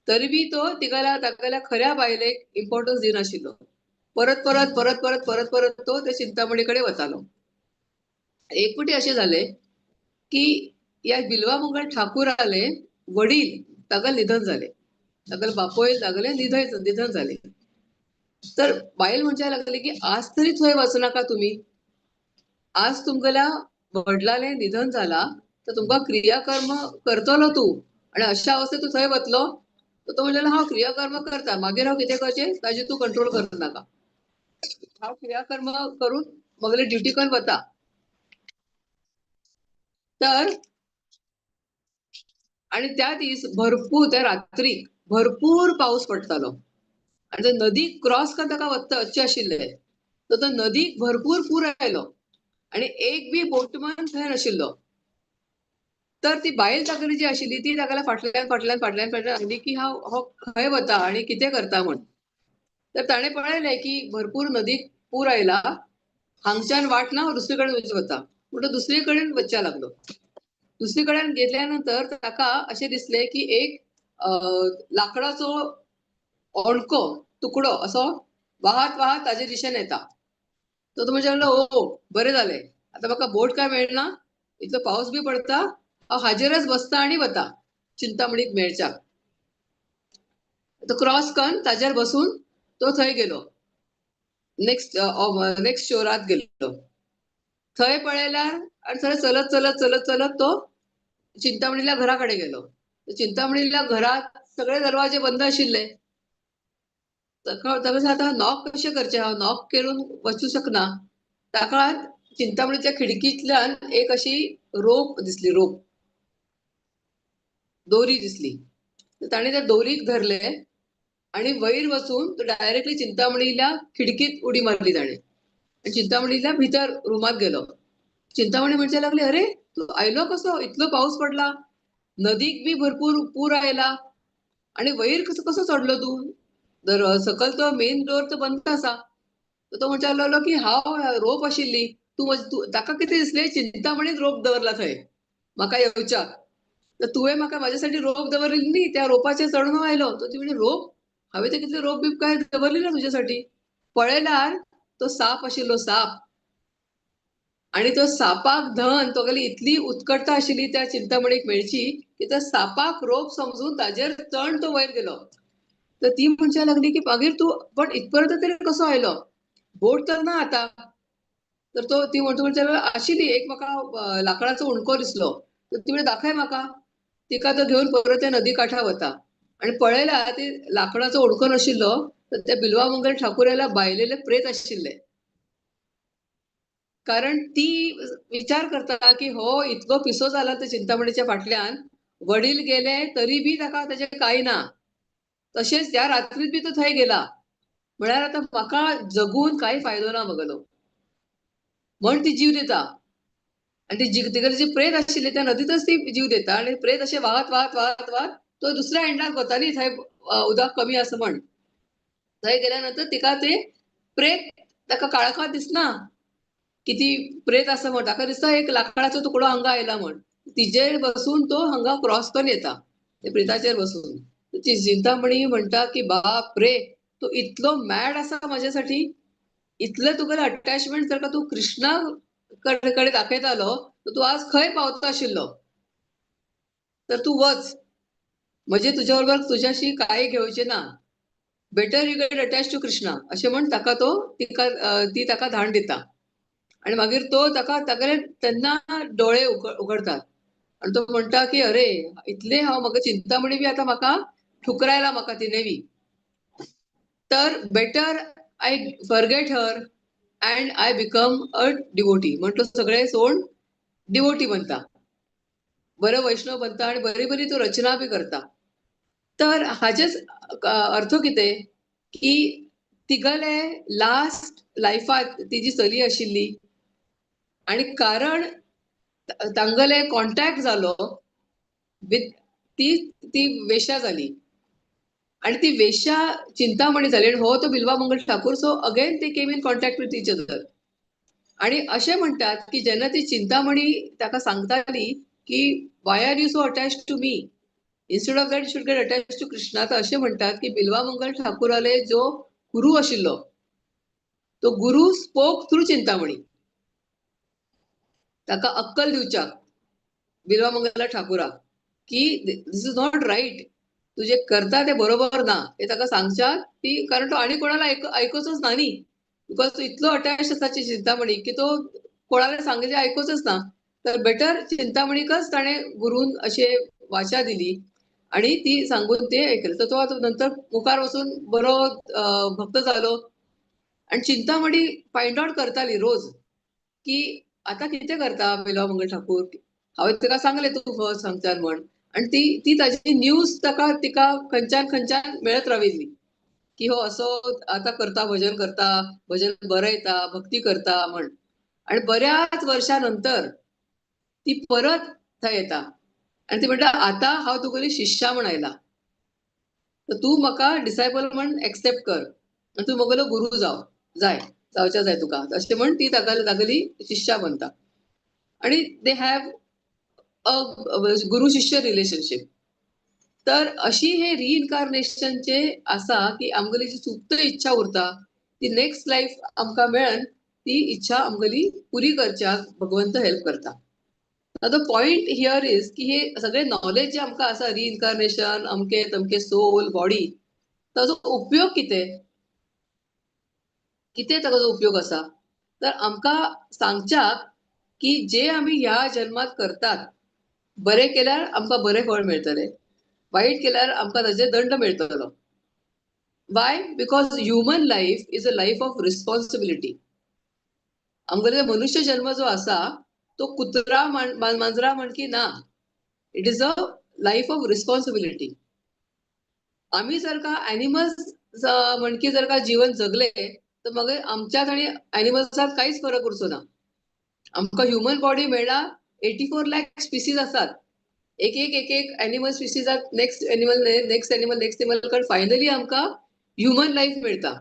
तरी बी तो तिगेल्या तागेल्या खऱ्या बायलेक इम्पॉर्टन्स दिनाशिल्लो. परत परत परत परत परत परत तो त्या चिंतामणी कडेन वतालो. एक फावटी अशें जालें की ह्या बिल्वामंगल ठाकूराले वडील ताका निधन जालें, तागेले बापोय तागेलें निधन जालें. तर बायल म्हणपाक लागली की आज तरी थंय वचनाका तुमी, आज तुमगेल्या वडिलालें निधन जाला तर तुमकां क्रियाकर्म करतलो तूं आनी अशा अवस्थेत तूं थंय वतलो. तर तो म्हणलेलो हांव क्रियाकर्म करता, मागीर हांव कितें करचें ताजेर तूं कंट्रोल करनाका, हांव क्रियाकर्म करून मगले ड्युटी करून वता. तर आणि त्या दीस भरपूर, त्या रात्री भरपूर पाऊस पडतालो आनी ते नदी क्रॉस करून ताका वचचें आशिल्लें. तर तो नदीक भरपूर पूर आयलो आनी एक बी बोटमन थंय नाशिल्लो. तर ती बायल तागेली जी आशिल्ली ती तागेल्या फाटल्यान फाटल्यान फाटल्यान फाटल्यान आयली की हांव हो खंय वता आनी कितें करता म्हण. तर ताणें पळयलें की भरपूर नदीक पूर आयला, हांगच्यान वाट ना, दुसरे कडेन वता, म्हणटो दुसरे कडेन वचच्या लागलो. दुसरी कडेन गेल्या नंतर ताका अशें दिसलें की एक लाकडाचो ओणको तुकडो असो वाहत वाहत ताजे दिशेन येता. तो तो म्हणचे लागलो, ओ बरें जालें, आतां म्हाका बोट काय मेळना, इतलो पावस बी पडता, हांव हाजेरच बसता आनी वता चिंतामणीक मेळच्याक. तो क्रॉस करून ताजेर बसून तो थंय गेलो, नेक्स्ट नेक्स्ट शोरात गेलो. थंय पळयल्यार आनी थंय चलत चलत चलत चलत तो चिंतामणील्या घरा कडेन गेलो. चिंतामणील्या घरात सगळे दरवाजे बंद आशिल्ले. ताका आतां नॉक कशें करचें, हांव नॉक करून वचूं शकना. ताका चिंतामणीच्या खिडकींतल्यान एक अशी रोप दिसली, रोप दोरी दिसली. ताणें त्या दोरीक धरले आणि वयर वचून तो डायरेक्टली चिंतामणील्या खिडकीत उडी मारली ताणें आनी चिंतामणील्या भितर रुमात गेलो. चिंतामणी म्हणचे लागली, अरे तूं आयलो कसो, इतलो पावस पडला, नदीक बी भरपूर पूर आयला आणि वयर कसो कसो चडलो तूं, दर सकल तो मेन डोर तर बंद आसा. तो म्हणचे लागलो की हांव रोप आशिल्ली, तूं तूं ताका कितें दिसलें चिंतामणीत रोप दवरला थंय म्हाका येवच्याक, तर तुवें म्हाका म्हाज्यासाठी रोप दवरली न्ही, त्या रोपाचेर चडून हांव आयलो. तो ती म्हणजे रोप, हांवें तर कितले रोप बीप काय दवरली ना तुज्यासाठी. पळयल्यार तो साप आशिल्लो, साप. आणि तो सापाक धन तो इतली उत्कटता आशिल्ली त्या चिंतामणीक मेळची की त्या सापाक रोप समजून ताजेर चण तो वयर गेलो. तर ती म्हणच्या लागली की मागीर तूं पण इतपर्यंत तरी कसो आयलो, बोट तर ना आतां. तर तो ती म्हणटा म्हणचे आशिल्ली एक म्हाका लाकडाचो उणको दिसलो, तर ती म्हणजे दाखय म्हाका. तिका तो घेवन परत त्या नदी काठा वता आणि पळयला ती लाकडाचो उणको नाशिल्लो, तर त्या बिलवा मंगल ठाकूराला बायलेले प्रेत आशिल्ले. कारण ती विचार करता की हो इतलो पिसो जाला त्या चिंतामणीच्या फाटल्यान, वडील गेले तरी बी ताका ताजें कांय ना, तशेंच त्या रात्रीत बी तो थंय गेला, म्हळ्यार आतां म्हाका जगून कांय फायदो ना मगलो म्हण ती जीव दिता. आनी ती तिगेली जी प्रेत आशिल्ली त्या नदीतच ती जीव दिता आनी प्रेत अशें वाहत वाहत वाहत वाहत तो दुसऱ्या एंडाक वता न्ही, थंय उदक कमी आसा म्हण. थंय गेल्या नंतर तिका ते प्रेत ताका काळखात दिसना की ती प्रेत आसा म्हण, ताका दिसता एक लाकडाचो तुकडो हांगा आयला म्हण. तिजेर बसून तो हांगा क्रॉस करून येता ते प्रेताचेर बसून. ती चिंतामणी म्हणटा की बाप रे, तो इतलो मॅड आसा म्हाज्यासाठी, इतलें तुगेलें अटॅचमेंट जर का तूं कृष्णा कडेन दाखयतालो तर तूं आज खंय पावता आशिल्लो, तर तूं वच, म्हणजे तुज्या बरोबर तुज्याशी काय घेवचें ना, better you get attach to Krishna अशें म्हण ताका तो तिका ती ताका धाड दिता. आनी मागीर तो ताका तागेले तेन्ना दोळे उगडतात आनी तो म्हणटा की अरे इतलें हांव म्हाका चिंतामणी बी आतां म्हाका ठुकरायला म्हाका तिणें बी, तर better I forget her and I become a devotee. म्हण तो सगळें सोड डिवोटी बनता, बरो वैष्णव बनता आनी बरी बरी तो रचना बी करता. तर हाजेच अर्थ कितें की तिगले लास्ट लायफात ती जी चली आशिल्ली आनी कारण तांगेले कॉन्टॅक्ट जालो विथ ती ती वेश्या जाली आनी ती वेश्या चिंतामणी जाली आनी हो तो Bilwa Mangal Thakur. So again ते came in contact with each other. आनी अशें म्हणटात की जेन्ना ती चिंतामणी ताका सांगताली की why are you so attach to me, instead of that should get attach to Krishna, तर अशें म्हणटात की बिलवा मंगल ठाकूराले जो गुरू आशिल्लो तो गुरू स्पोक थ्रू चिंतामणी, ताका अक्कल दिवच्याक बिलवा मंगला ठाकूराक की this is not right, तूं जें करता तें बरोबर ना, हें ताका सांगच्याक ती, कारण तो आनी कोणाला आयकुचोच ना न्ही, because तो इतलो अटॅच आसा चिंतामणी की तो कोणाला सांगिल्लें आयकुचोच ना. तर बेटर चिंतामणीकच ताणें गुरून अशें वाचा दिली आणि ती सांगून ते ऐकले. तर तो आतां नंतर मुखार वचून बरो भक्त जालो. आनी चिंतामणी फायंड आवट करताली रोज की आतां कितें करता बिलवा मंगल ठाकूर, हांवें ताका सांगलें तूं फर्स्ट सांगच्यान म्हण, आनी ती ती ताजी न्यूज ताका तिका खंयच्यान खंयच्यान मेळत राविल्ली की हो असो आतां करता, भजन करता, भजन बरयता, भक्ती करता म्हण. आनी बऱ्याच वर्षा नंतर ती परत थंय येता आनी ती म्हणटा आतां हांव तुगेली शिष्या म्हण आयला, तर तूं म्हाका डिसायपल म्हण एक्सेप्ट कर आनी तूं म्हगेलो गुरू जाव जाय जावच्या जाय तुका, अशें म्हण ती ताका तागेली शिष्या बनता. आनी they have a guru shishya relationship. तर अशी हे रिइन्कार्नेशनचे आसा की आमगेली जी सुप्त इच्छा उरता ती नेक्स्ट लायफ आमकां मेळन ती इच्छा आमगेली पुरी करच्याक भगवंत हेल्प करता. आतां पॉयंट here is की हे सगळे नॉलेज जे आमकां आसा रिइन्कार्नेशन अमके तमके सोल बॉडी ताजो उपयोग कितें, कितें ताजो उपयोग आसा? तर आमकां सांगच्याक की जे आमी ह्या जन्मात करतात बरें केल्यार आमकां बरें फळ मेळटलें, वायट केल्यार आमकां ताजेर दंड मेळटलो. Why? Because human life is a life of responsibility. आमगेलो मनुष्य जन्म जो आसा तो कुत्रा मांजरा म्हणकी ना, it is a life of responsibility. आमी जर का एनिमल्स म्हणकी जर का जीवन जगले तर मगीर आमच्यात आनी एनिमल्सांत कांयच फरक उरचो ना. आमकां ह्युमन बॉडी मेळ्ळा, 84 लाख स्पिसीज आसात, एक एक एक एक एनिमल स्पिसीजात next animal next animal next animal कारण फायनली आमकां ह्युमन लायफ मेळटा.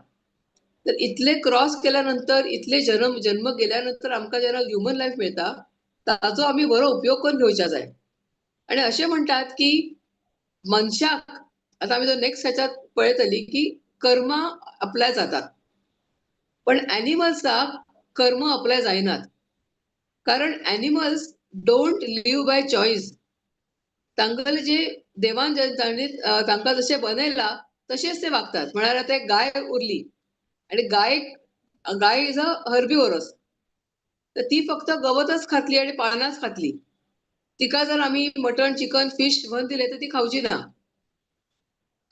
तर इतले क्रॉस केल्या नंतर इतले जन्म जन्म गेल्या नंतर आमकां जेन्ना ह्युमन लायफ मेळटा ताचो आमी बरो उपयोग करून घेवच्या जाय. आनी अशें म्हणटात की मनशाक आतां आमी जो नेक्स्ट ह्याच्यात पळयतली की कर्मां अप्लाय जातात पण एनिमल्साक कर्म अप्लाय जायनात, कारण animals don't live by choice. तांगेले जे देवान तांणी तांकां जशें बनयलां तशेंच ते वागतात. म्हळ्यार आतां एक गाय उरली आनी गाय गाय is a herbivorous, तर ती फक्त गवतच खातली आनी पानांच खातली. तिका जर आमी मटण चिकन फिश व्हरून दिलें तर ती खावची ना,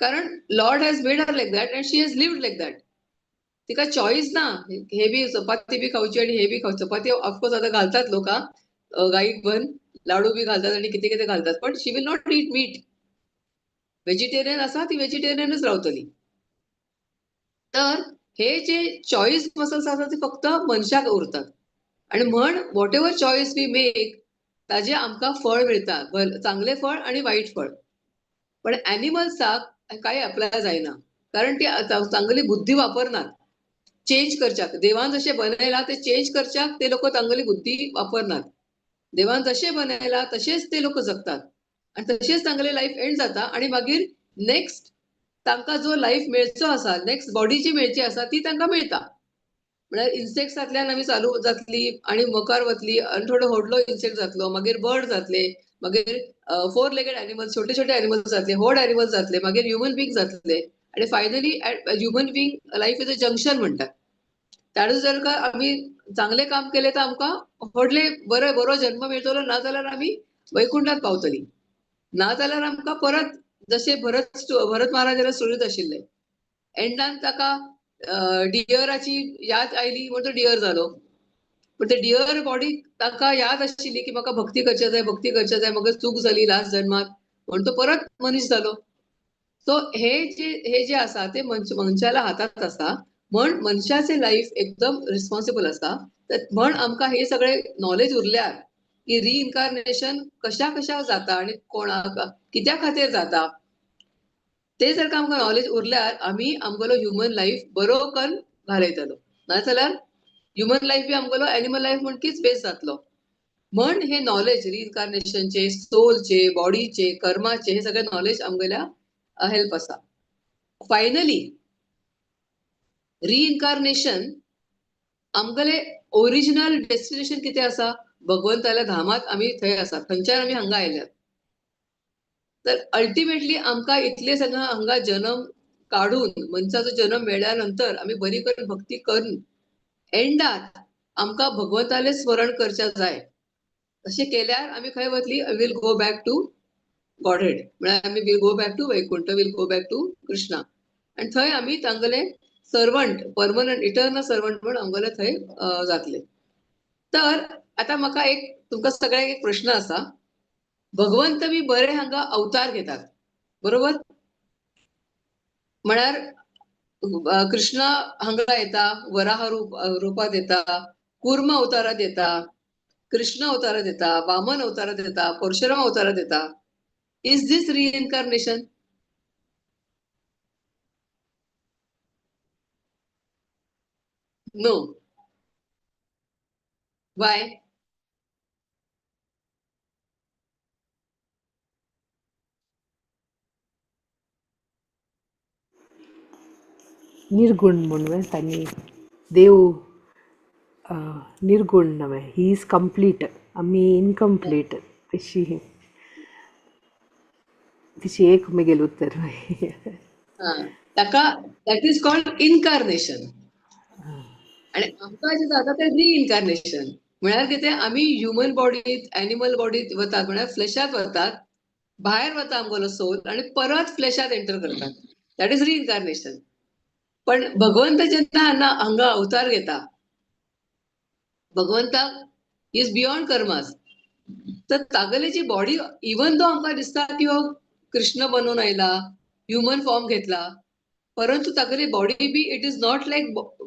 कारण Lord has made her like that and she has lived like that. तिका चॉईस ना, हे बी चपाती बी खावची आनी हे बी खावची. चपाती ऑफकोर्स आतां घालतात लोक गाईक भन लाडू बी घालतात आनी कितें कितें घालतात, पण she will not eat meat. Vegetarian आसा ती वेजिटेरियनच रावतली. तर हे जे चॉईस मसल्स आसा ते फक्त मनशाक उरतात आनी म्हण whatever choice we make ताजे आमकां फळ मेळटा, चांगले फळ आनी वायट फळ. पण एनिमल्साक कांय अप्लाय जायना, कारण ती चांगली बुद्धी वापरनात चेंज करच्याक. देवान जशें बनयलां ते चेंज करच्याक ते लोक तांगेली बुद्धी वापरनात. देवान जशें बनयलां तशेंच ते लोक जगतात आनी तशेंच तांगेलें लायफ एंड जाता. आनी मागीर नेक्स्ट तांकां जो लायफ मेळचो आसा, नेक्स्ट बॉडी जी मेळची आसा ती तांकां मेळटा. म्हळ्यार इन्सेक्ट्सांतल्यान आमी चालू जातली आनी मुखार वतली आनी थोडो व्हडलो इन्सेक्ट जातलो, मागीर बर्ड जातले, मागीर फोर लेगेड एनिमल्स छोटे छोटे एनिमल्स जातले, व्हड एनिमल्स जातले, मागीर ह्युमन बींग जातले आनी finally human being life is a junction म्हणटात. ताणें जर का आमी चांगलें काम केलें तर आमकां व्हडले बरे बरो जन्म मेळटलो, ना जाल्यार आमी वैकुंठात पावतली, ना जाल्यार आमकां परत जशें भरत भरत महाराजाल्या स्टोरींत आशिल्लें, एंडान ताका डियराची याद आयली म्हण तो डियर जालो. पण ते डियर बॉडी ताका याद आशिल्ली की म्हाका भक्ती करच्या जाय, भक्ती करच्या जाय, म्हाका चूक जाली लास्ट जन्मात म्हण तो परत मनीस जालो. सो हे जे आसा ते मनशाल्या हातात आसा, म्हण मनशाचे लायफ एकदम रिस्पॉन्सिबल आसा. तर म्हण आमकां हे सगळे नॉलेज उरल्यार की रिइन्कार्नेशन कशा कशा जाता आनी कोणाक कित्या खातीर जाता ते जर का आमकां नॉलेज उरल्यार आमी आमगेलो ह्युमन लायफ बरो करून घालयतलो, नाजाल्यार ह्युमन लायफ बी आमगेलो एनिमल लायफ म्हणकीच बेस्ट जातलो. म्हण हे नॉलेज रिइन्कार्नेशनचे, सोलचे, बॉडीचे, कर्माचे हे सगळे नॉलेज आमगेल्या हेल्प आसा. फायनली रिइन्कार्नेशन आमगेले ओरिजिनल डेस्टिनेशन कितें आसा, भगवंताल्या धामात आमी थंय आसा, थंयच्यान आमी हांगा आयल्यात. तर अल्टिमेटली आमकां इतले सगळं हांगा जन्म काडून मनशाचो जन्म मेळ्ळ्या नंतर आमी बरी करून भक्ती करून एंडात आमकां भगवंतालें स्मरण करच्या जाय. तशें केल्यार आमी खंय वतली, will go back to Godhead, म्हळ्यार आमी will go back to Vaikuntha, will go back to Krishna. आनी थंय आमी तांगेले सर्वंट, परमनंट इटर्नल सर्वंट म्हूण आमगेले थंय जातले. तर आतां म्हाका एक तुमकां सगळ्यांक एक प्रश्न आसा, भगवंत बी बरे हांगा अवतार घेतात बरोबर, म्हळ्यार कृष्ण हांगा येता वराह रूपात येता, कूर्म अवतारात येता, कृष्ण अवतारात येता, वामन अवतारात येता, परशुराम अवतारात येता. Is this reincarnation? No. Why? निर्गुण म्हूण तांणी देव निर्गुण नव्हे, he is complete, आमी इनकम्प्लीट. तशी तिची एक मेगेल उत्तर. ताका that is called incarnation. आणि आमकां जें जाता तें रिइन्कार्नेशन. म्हळ्यार कितें, आमी ह्युमन बॉडीत, एनिमल बॉडीत वतात, म्हळ्यार फ्लॅशांत वतात, भायर वता आमगेलो सोल आनी परत फ्लॅशांत एंटर करतात. That is reincarnation. पण भगवंत जेन्ना हांगा अवतार घेता, भगवंताक is beyond karmas. तर तागेली जी बॉडी, इवन दो आमकां दिसता की हो कृष्ण बनून आयला, ह्युमन फॉर्म घेतला, परंतु तागेली body be it is not like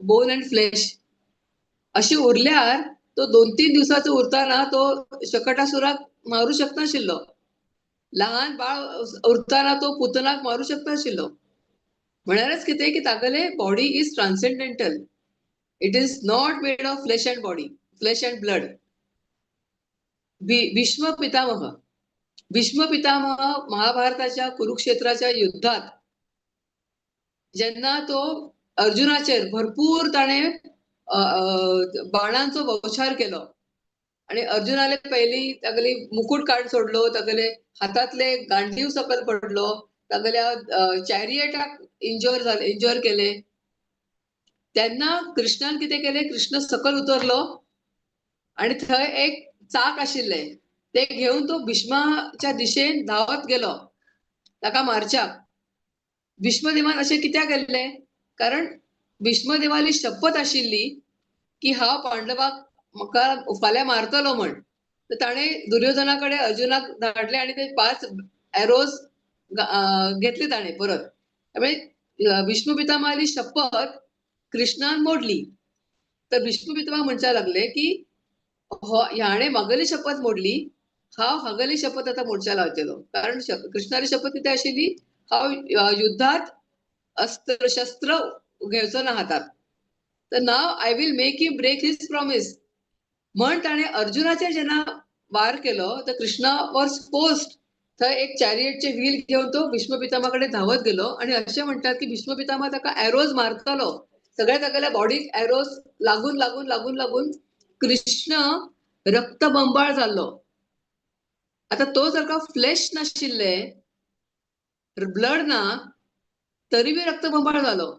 bone and flesh. अशी उरल्यार तो 2-3 दिवसाचो उरताना तो शकटासुराक मारू शकनाशिल्लो, लहान बाळ उरताना तो पुतनाक मारू शकनाशिल्लो. म्हळ्यारच कितें की तागेले body is transcendental, it is not made of flesh and body, flesh and blood. Bhishma Pitamah, Bhishma Pitamah महाभारताच्या कुरुक्षेत्राच्या युद्धात जेन्ना तो अर्जुनाचेर भरपूर ताणें बाणांचो बौछार केलो आणि अर्जुनाले पयली तागेली मुकुट काड सोडलो, तागेले हातांतले गांडीव सकयल पडलो, तागेल्या चॅरियटाक इंजर जाले, इंजर केले. तेन्ना कृष्णान कितें केलें, कृष्ण सकयल उतरलो आणि थंय एक चाक आशिल्लें ते घेवन तो भीष्माच्या दिशेन धांवत गेलो ताका मारच्याक. भीष्मदेवान अशें कित्याक केल्लें, कारण भीष्मदेवाली शपथ आशिल्ली की हांव पांडवाक म्हाका फाल्यां मारतलो म्हण. तर ताणें दुर्योधना कडेन अर्जुनाक धाडले आनी ते 5 एरोज घेतले ताणें परत. त्यामुळे भीष्म पितामहाली शपथ कृष्णान मोडली. तर भीष्म पितामह म्हणच्या लागले की हो ह्याणे म्हागेली शपथ मोडली, हांव हागेली शपथ आतां मोडच्या लावचेलो. कारण कृष्णाली शपथ कितें आशिल्ली, हांव युद्धात अस्त्र शस्त्र घेवचो ना हातात, तर now I will make him break his promise म्हण ताणें अर्जुनाचेर जेन्ना वार केलो तर कृष्णा वॉज फोर्स्ड थंय एक चॅरियटचे व्हील घेवन तो भीष्म पितामहा कडेन धांवत गेलो. आनी अशें म्हणटात की भीष्म पितामह ताका एरोज मारतालो, सगळ्या तागेल्या बॉडीक एरोज लागून लागून लागून लागून कृष्ण रक्तबंबाळ जाल्लो. आतां तो जर का फ्लॅश नाशिल्लें, ब्लड ना, तरी बी रक्तबंबाळ जालो.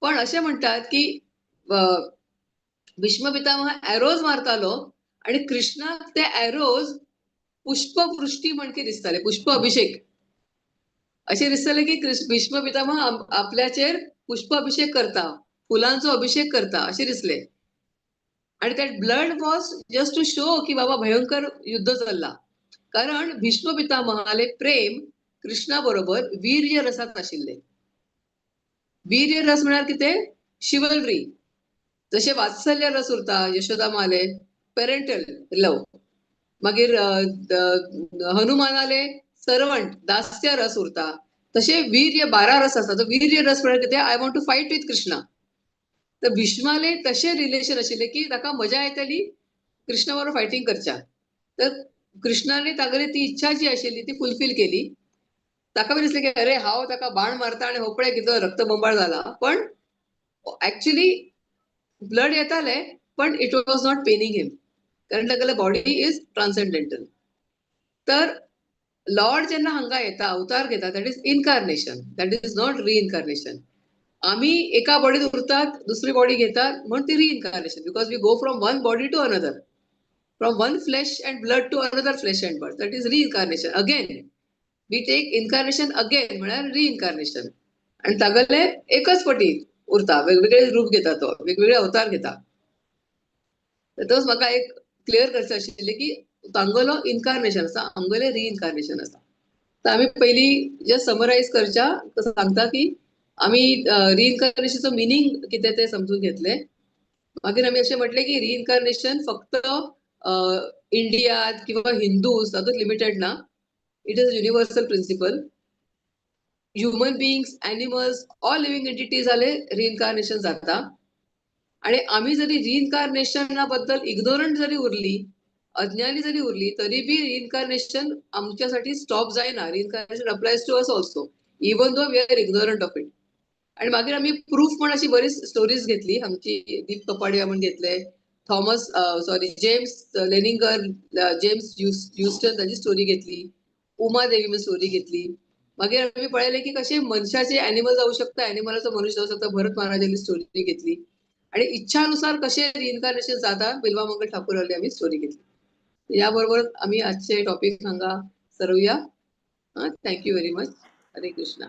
पण अशें म्हणटात की भीष्म पितामह एरोज मारतालो आनी कृष्णाक ते एरोज पुष्पवृष्टी म्हणके दिसताले, पुष्प अभिषेक अशें दिसतालें की भीष्म पितामह आपल्याचेर पुष्प अभिषेक करता, फुलांचो अभिषेक करता अशें दिसलें. आनी that blood was just to show की बाबा भयंकर युद्ध चल्लां. कारण भीष्म पितामहाले प्रेम कृष्णा बरोबर वीर्य रसात आशिल्लें. वीर्य रस म्हळ्यार कितें, शिवलरी. जशें वात्सल्य रस उरता यशोदा माले, पेरेंटल लव. मागीर हनुमानाले सर्वंट दास्य रस उरता. तशें वीर्य 12 रस आसा. तो वीर्य रस म्हळ्यार कितें, I want to fight with Krishna. तर भीष्माले तशें रिलेशन आशिल्लें की ताका मजा येताली कृष्णा बरोबर फायटींग करच्याक. तर कृष्णाने तागेली ती इच्छा जी आशिल्ली ती फुलफील केली. ताका बी दिसलें की अरे हांव ताका बाण मारता आनी हो पळय कितलो रक्तबंबाळ जाला. पण एक्चुअली ब्लड येतालें, पण it was not paining him, कारण तागेले बॉडी is ट्रान्सेंडेंटल. तर लॉर्ड जेन्ना हांगा येता, अवतार घेता, that is incarnation, that is not reincarnation. आमी एका बॉडीत उरतात, दुसरी बॉडी घेतात, म्हण ती reincarnation, because we go from one body to another, from one flesh and blood to another flesh and blood, that is reincarnation. Again we take incarnation again म्हळ्यार रिइन्कार्नेशन. आनी तागेले एकच पटी उरता, वेगवेगळे रूप घेता तो, वेगवेगळे अवतार घेता. तर तोच म्हाका एक क्लियर करचें आशिल्लें की तांगेलो इन्कार्नेशन आसा, आमगेलें रिइन्कार्नेशन आसा. तर आमी पयलीं जस्ट समरायज करच्या सांगता की आमी रिइन्कार्नेशनचो मिनींग कितें तें समजून घेतलें. मागीर आमी अशें म्हटलें की रिइन्कार्नेशन फक्त इंडियात किंवा हिंदूज तातूंत लिमिटेड ना, it is universal principle. Human beings, animals, all living entities जाले रिइन्कार्नेशन जाता. आणि आमी जरी रिइन्कार्नेशना बद्दल इग्नोरंट जरी उरली, अज्ञानी जरी उरली, तरी बी रिइन्कार्नेशन आमच्यासाठी स्टॉप जायना. Reincarnation applies to us also, even though we are ignorant of it. आणि मागीर आमी प्रूफ म्हण अशी बरीच स्टोरीज घेतली. आमची दीप कपाडिया म्हण घेतले, Thomas sorry James Leninger, James Houston ताची स्टोरी घेतली, उमा देवी म्हण स्टोरी घेतली. मागीर आमी पळयलें की कशें मनशाचे एनिमल जावं शकता, एनिमलाचो मनुष्य जावं शकता, भरत महाराजाली स्टोरी घेतली. आणि इच्छानुसार कशें रिइन्कार्नेशन जाता बिल्वा मंगल ठाकूराली आमी स्टोरी घेतली. या बरोबर आमी आजचे टॉपिक हांगा सरोवया. Thank you very much. Hare Krishna.